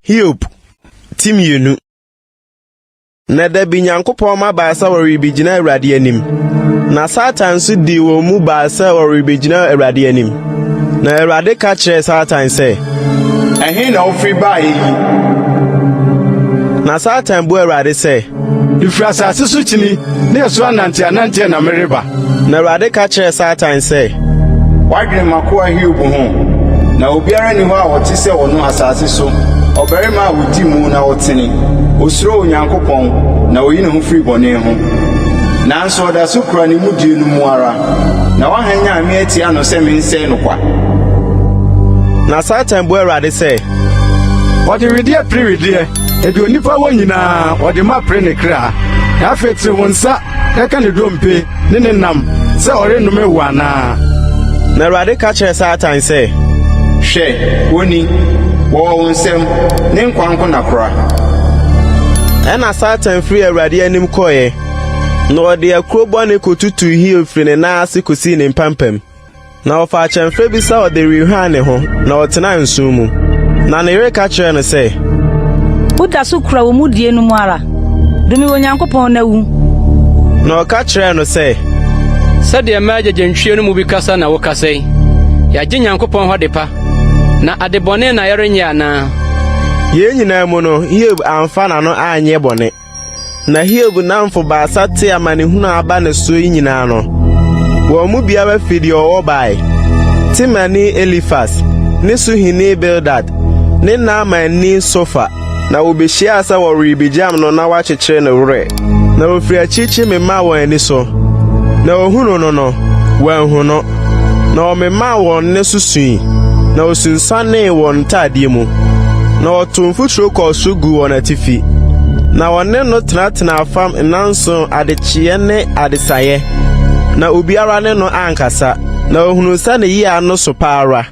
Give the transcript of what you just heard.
Hiob ti 2. Na da bi Nyankopɔn mma baa sɛ wɔrebegyina Awurade anim, na Satan nso dii wɔn mu baa sɛ ɔrebegyina Awurade anim. Na Awurade ka kyerɛɛ Satan sɛ, Ɛhe na wofiri baeɛ yi? Na Satan buaa Awurade sɛ, Mefiri asase so kyini ne ɛso ananteananteɛ na mereba. Na Awurade ka kyerɛɛ Satan sɛ, Woadwene m'akoa Hiob ho? Na obiara nni hɔ a ɔte sɛ ɔno asase so, ɔbarima a odi mu na ɔtene, osuro Onyankopɔn, na oyi ne ho firi bɔne ho. Nanso ɔda so kura ne mudie no mu ara, na wahanyan me atia no sɛ mensɛe no kwa. Na Satan buaa Awurade sɛ, Ɔde wedeɛ pere wedeɛ, ɛdeɛ onipa wɔ nyinaa, ɔde ma pere ne kra. Na afei tene wo nsa na ka ne dompe ne ne nam sɛ ɔrennome wo anaa. Na Awurade ka kyerɛɛ Satan sɛ, Hwɛ, woni, wɔwɔ wo nsam, ne nkwa nko na kora. Ɛnna Satan firii Awurade anim kɔeɛ, na ɔde akuro bɔne kɔtutuu Hiob firi ne nan ase kɔsii ne mpampam. Na ɔfaa kyɛmferɛ bi sɛ ɔde rehwan ne ho, na ɔtenaa nsõ mu. Na ne yere ka kyerɛɛ no sɛ, Woda so kura wo mudie no mu ara? Dome Onyankopɔn na wu! Na ɔka kyerɛɛ no sɛ, Sɛdeɛ mmaa agyegyentwie no mu bi kasa na wokasa yi. Yɛagye Nyankopɔn hɔ adepa, na adebɔne na yɛrenyɛ anaa? Yei nyinaa mu no, Hiob amfa n'ano anyɛ bɔne. Na Hiob nnamfo baasa tee amanehunu a aba ne so yi nyinaa no, wɔn mu biara fii deɛ ɔwɔ bae, Temanni Elifas, ne Suhini Bildad, ne Naamanni Sofar. Na wobehyiaa sɛ wɔrebegyam no na wɔakyekyere ne werɛ. Na ofiri akyirikyiri memaa wɔn ani so, na wohunuu no no, wɔanhu no. Na wɔmemaa wɔn nne so sui, na wosunsuanee wɔn ntadeɛ mu, na wɔtoo mfuturo kɔɔ soro guu wɔn atifi. Na wɔne no tenatenaa fam nnanson adekyeeɛ ne adesaeɛ, na obiara ne no ankasa, na wɔhunuu sɛ ne yea no so pa ara.